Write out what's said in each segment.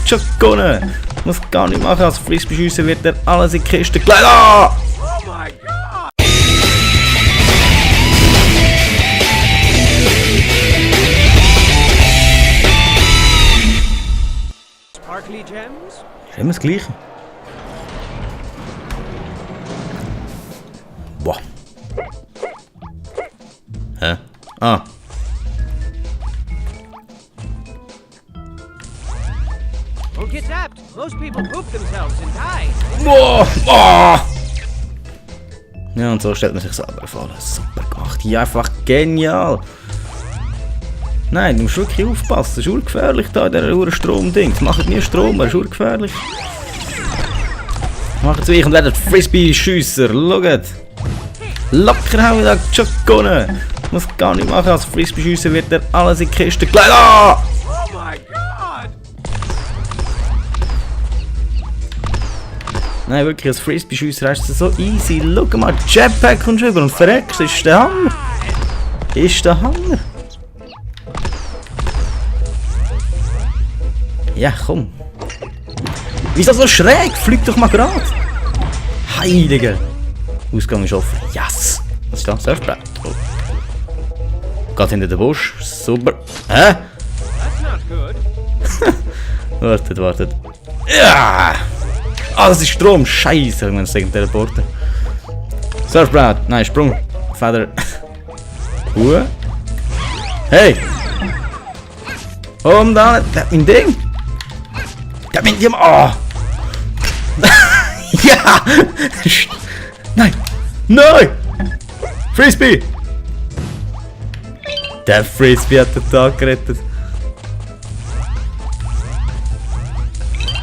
schon gewonnen. Muss gar nicht machen, als Frisbee-Schüsse wird er alles in die Kiste gelegt. Ah! Oh my God! Sparkly Gems? Ist immer das Gleiche. Boah. Hä? Ah. Don't get tapped. Most people poop themselves and die. Boah. Boah. Ja, und so stellt man sich selber vor. Super gemacht. Ja, einfach genial. Nein, du musst wirklich aufpassen. Das ist urgefährlich da in dieser Strom-Ding. Macht nie Strom, er ist urgefährlich. Macht es wie ich und werdet Frisbee-Schüsser. Schaut. Locker haben wir da schon gewonnen. Muss gar nicht machen, als Frisbee-Schüsser wird er alles in die Kiste gelegt. Ah! Oh my God! Nein, wirklich, als Frisbee-Schüsser hast du so easy. Schau mal, Jetpack kommst du über und verreckst. Ist der Hammer. Ist der Hammer. Ja, komm. Wieso so schräg? Flieg doch mal gerade. Heilige. Ausgang ist offen. Yes. Was ist da? Surfbrett. Oh. Geht hinter den Busch. Super. Hä? That's not good. Wartet. Ja! Ah, das ist Strom. Scheiße, wenn man das gegen teleporten. Surfbrett. Nein, Sprung. Feder. Hey! Warum da nicht? Der hat mein Ding! Der hat mein Ding! Oh! Ja! Nein! Nein! Frisbee! Der Frisbee hat den Tag gerettet.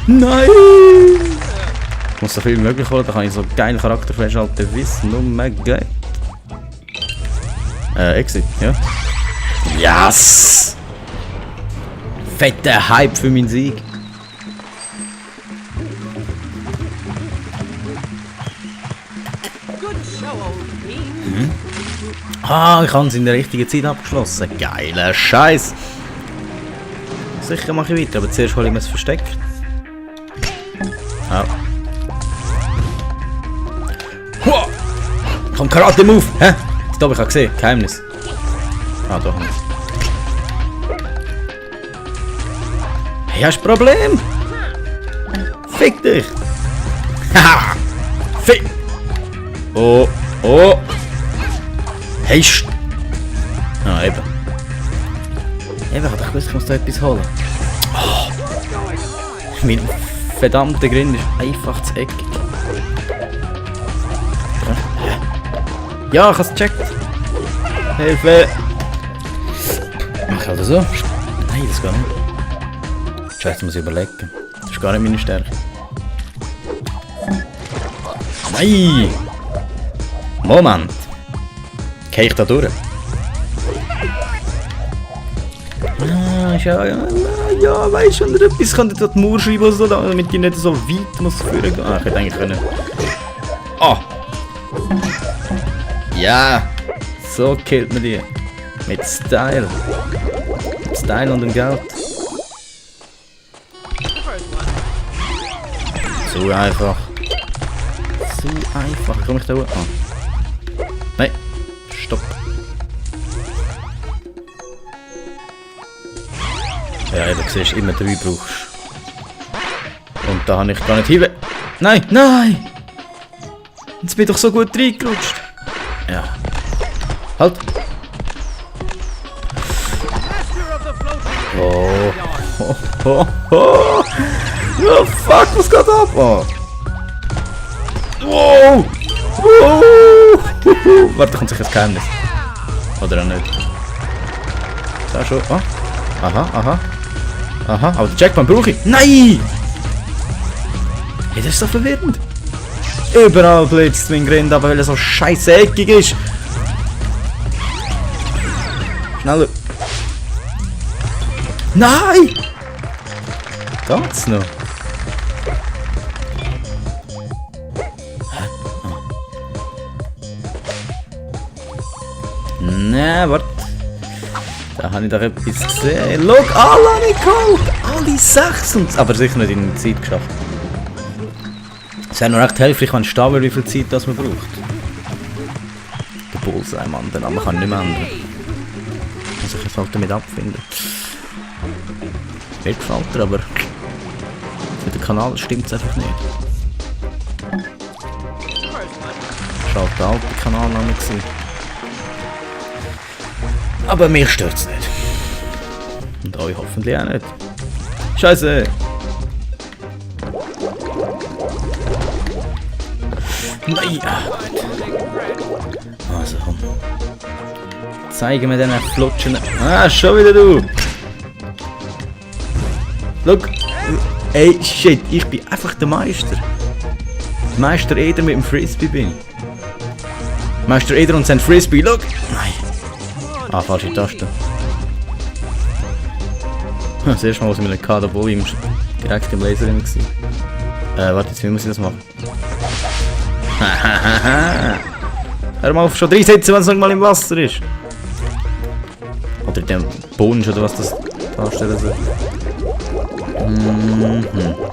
Nein! Ich muss so viel wie möglich holen, da kann ich so geile Charakter festhalten, wie es nur mehr geht. Exit, ja. Yes! Fetter Hype für meinen Sieg. Good show, old bean. Ah, ich habe es in der richtigen Zeit abgeschlossen. Geiler Scheiß. Sicher mache ich weiter, aber zuerst hole ich mir das Versteck. Ah. Wow. Komm, Karate-Move! Hä? Das habe ich gesehen. Geheimnis. Ah, doch nicht. Hey, hast du ein Problem? Fick dich! Haha! Fick! Oh, oh! Hey, ah, eben. Eben, ich dachte, ich muss da etwas holen. Oh. Mein verdammter Grind ist einfach zu eckig. Ja, ich habe es gecheckt. Hilfe! Mach ich halt so? Nein, das geht nicht. Scheiße, muss ich überlegen. Das ist gar nicht meine Stärke. Nein! Moment! Gehe ich da durch? Ah, ja, weißt du, wenn ihr etwas könnt ihr die Mauer schreiben oder so, damit die nicht so weit muss führen gehen. Ah, ich hätte eigentlich können. Ah! Ja! So killt man die. Mit Style. Mit Style und dem Geld. Zu einfach. Zu einfach. Komm ich da hoch? Ah. Nein. Stopp. Ja, eben siehst du, immer 3 brauchst. Und da habe ich gar nicht hin. Nein, nein! Jetzt bin ich doch so gut reingerutscht. Ja. Halt! Oh. Oh, oh, oh. Oh fuck, was geht ab? Oh. Wow! Wow! Warte, da kommt sicher das Geheimnis. Oder auch nicht. Da schon. Oh. Aha, aha. Aha, aber den Checkpoint brauche ich. Nein! Hey, das ist so verwirrend. Überall blitzt mein Grind, aber weil er so scheiße eckig ist. Schneller. Nein! Geht's noch? Nein, warte. Da habe ich doch etwas gesehen. Schau, alle Nicole! volle 6! Aber sicher nicht in der Zeit geschafft. Es wäre noch recht hilfreich, wenn stehen würde, wie viel Zeit das man braucht. Der Bullseye, Mann, den Namen kann ich nicht mehr ändern. Muss ich jetzt halt damit abfinden. Mir gefällt er, aber für den Kanal stimmt es einfach nicht. Das war halt der alte Kanalname. Aber mich stört es nicht. Und euch hoffentlich auch nicht. Scheiße! Nein! Also komm. Zeige mir diesen Flutschen. Ah, schon wieder du! Look! Ey, shit, ich bin einfach der Meister. Meister Eder mit dem Frisbee bin ich. Meister Eder und sein Frisbee, look! Nein! Ah, falsche Taste. Das erste Mal, was ich mit einem Kader-Bully direkt im Laser war. Warte, jetzt, wie muss ich das machen? Hör mal auf, schon 3 Sätze, wenn es noch mal im Wasser ist. Oder in dem Bunsch, oder was das darstellen soll.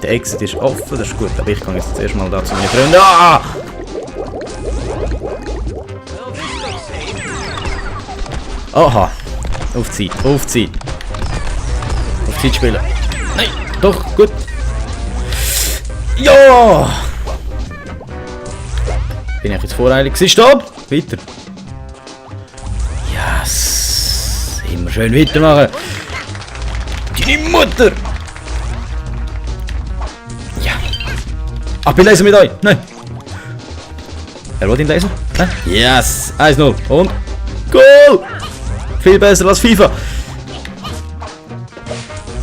Der Exit ist offen, das ist gut. Aber ich kann jetzt zuerst mal da zu meinen Freunden. Ah! Aha! Auf Zeit, auf Zeit. Auf Zeit spielen. Nein, doch, gut. Ja! Bin ich jetzt voreilig gewesen? Stopp! Weiter. Yes! Immer schön weitermachen. Deine Mutter! Ja. Ach, bin Laser mit euch? Nein. Er wollte ihn lesen? Nein? Yes! 1-0. Und? Goal! Viel besser als FIFA.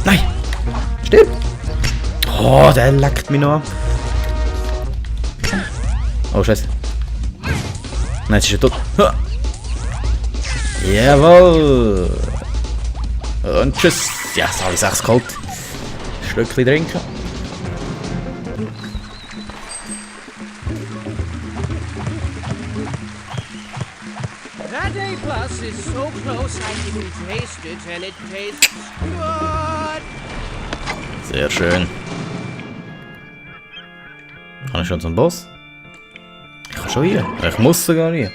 Nein! Stimmt! Oh, der leckt mich noch an. Oh, scheiße. Nein, jetzt ist er tot. Ha. Jawohl! Und tschüss! Ja, jetzt habe ich 6 geholt. Ein Schlückchen trinken. That A plus is so close I can taste it and it tastes good. Sehr schön. Kann ich schon zum Boss? Ich kann schon hier. Ich muss sogar hier.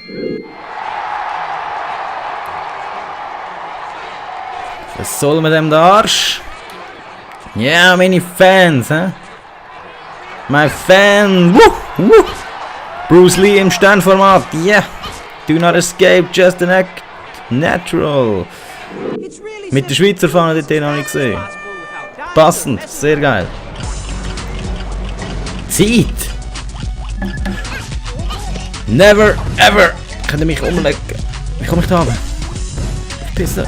Was soll mit dem da Arsch? Ja, meine Fans, hä? My Fans! Woo! Woo! Bruce Lee im Sternformat, yeah! Do not escape, just an act natural. It's really Mit der Schweizer Fahne dort habe ich gesehen. Passend, sehr geil. Zeit! Never ever! Könnt ihr mich umlegen? Wie komme ich da runter? Ich pisse.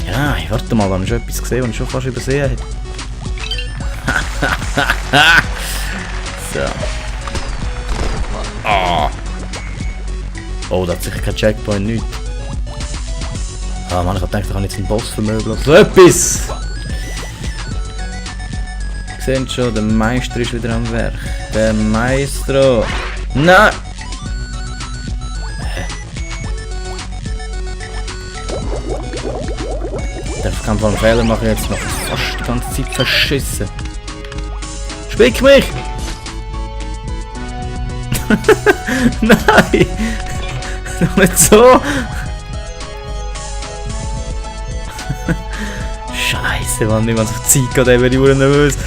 Ja, warte mal, da habe ich schon etwas gesehen, was ich schon fast übersehen habe. So. Oh. Oh, da hat sicher kein Checkpoint, nichts. Ah Mann, ich hab gedacht, ich kann jetzt einen Boss vermögen. So etwas! Ihr seht schon, der Meister ist wieder am Werk. Der Maestro! Nein! Ich darf keinen Fall einen Fehler machen jetzt noch. Fast die ganze Zeit verschissen. Spick mich! Nein! Doch nicht so! Scheiße, Mann, niemand auf die Zeit geht, eben die Uhren nervös.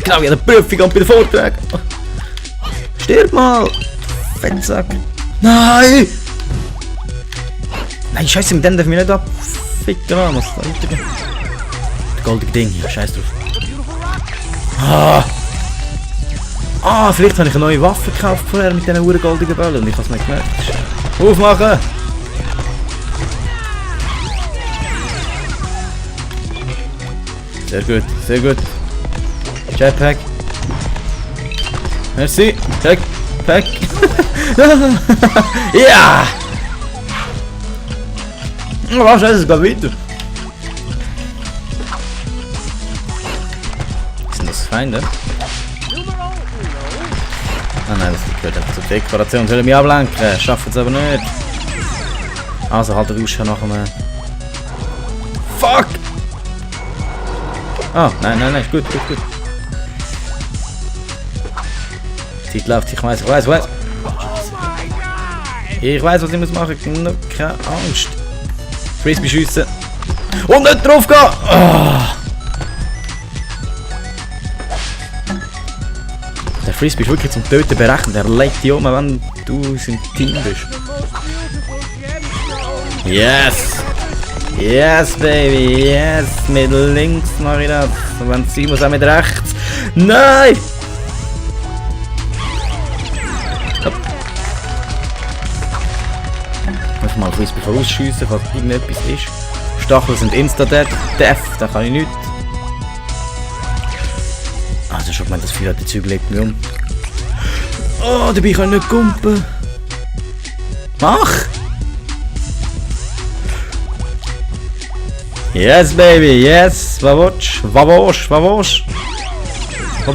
Genau wie an der Prüfung und bei den Vorträgen. Stirb mal! Fettsack! Nein! Nein, Scheiße, mit dem darf ich mich nicht abficken, Mann. Was da weitergehen? Das goldige Ding hier, scheiß drauf. Ah! Ah, vielleicht habe ich eine neue Waffe gekauft vorher mit diesen urgoldigen Bällen und ich habe es nicht gemerkt. Aufmachen! Sehr gut, sehr gut. Jetpack. Merci. Jetpack. Ja! Oh, was ist es? Es geht weiter. Sind das Feinde? Ah nein, das gehört einfach zur Dekoration. Sollen mich ablenken? Schaffen es aber nicht. Also halt den Ausschau nach dem Fuck! Ah, nein, ist gut. Die Zeit läuft, ich weiß. Oh my god! Ich weiß, was ich muss machen. Keine Angst. Frisbee schiessen. Und nicht drauf gehen! Ah. Der Frisbee ist wirklich zum Töten berechnet. Er legt dich um, wenn du in seinem Team bist. The most beautiful gemstone! Yes, baby, yes. Mit links mache ich das. Und wenn es sein muss, auch mit rechts. Nein! Hopp. Muss mal Frisbee vorausschiessen, falls irgendetwas ist. Stacheln sind Insta-Death, da kann ich nichts. Also schon gemeint, das Vieh hat die Züge legt mich um. Oh, dabei kann ich nicht kumpen. Mach! Yes, baby, yes! Was willst du? Was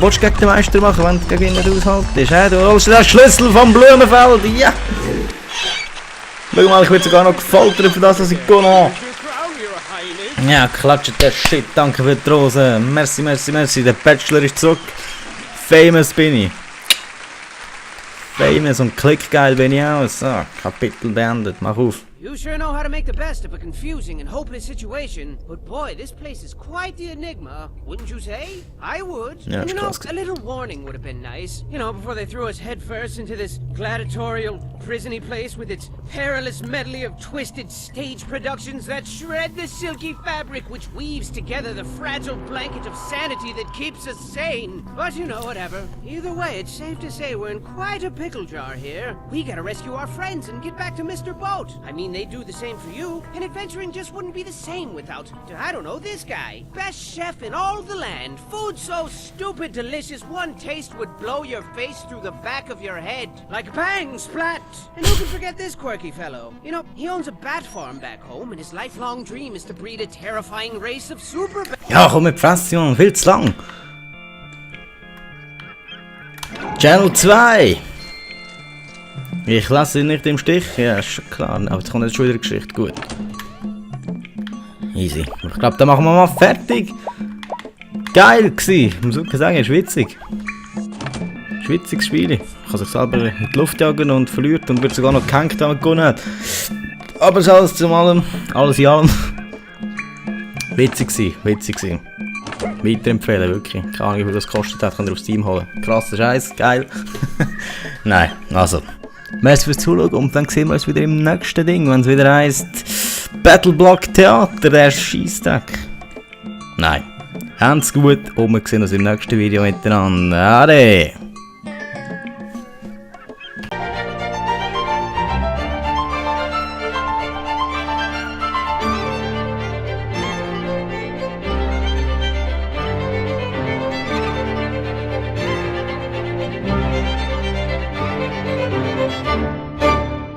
willst du gegen den Meister machen, wenn du gegen ihn nicht aushaltest? Du holst den Schlüssel vom Blumenfeld, ja! Schau mal, ich werde sogar noch gefoltert für das, was ich gewonnen habe. Your crown, Your Highness! Ja, klatscht der Shit, danke für die Rose. Merci. Der Bachelor ist zurück. Famous bin ich. Famous und klickgeil bin ich auch. So, Kapitel beendet, mach auf. You sure know how to make the best of a confusing and hopeless situation, but boy, this place is quite the enigma, wouldn't you say? I would. Yeah, And you know, it's a little warning would have been nice. You know, before they threw us headfirst into this gladiatorial, prisony place with its perilous medley of twisted stage productions that shred the silky fabric which weaves together the fragile blanket of sanity that keeps us sane. But you know, whatever. Either way, it's safe to say we're in quite a pickle jar here. We gotta rescue our friends and get back to Mr. Boat. I mean, they do the same for you, and adventuring just wouldn't be the same without, I don't know, this guy. Best chef in all the land. Food so stupid delicious, one taste would blow your face through the back of your head. Like bang, splat! And who can forget this quirky fellow? You know, he owns a bat farm back home, and his lifelong dream is to breed a terrifying race of super bats. Ja, komm mit Fresse, Junge, viel zu lang. Channel 2. Ich lasse ihn nicht im Stich. Ja, ist schon klar. Aber jetzt kommt jetzt schon wieder eine Geschichte. Gut. Easy. Ich glaube, dann machen wir mal fertig. Geil gsi. Ich muss wirklich sagen, es ist witzig. Schwitziges Spiel. Ich kann sich selber in die Luft jagen und verliert und wird sogar noch gehängt, wenn man gewonnen hat. Aber es ist alles in allem. Witzig gsi. Weiterempfehlen, wirklich. Keine Ahnung, wie viel das gekostet hat, könnt ihr auf Steam holen. Krasser Scheiß, geil. Nein, also. Merci fürs Zuschauen und dann sehen wir uns wieder im nächsten Ding, wenn es wieder heisst Battleblock Theater, der Scheisstag. Nein. Habt's gut und wir sehen uns im nächsten Video miteinander. Ade!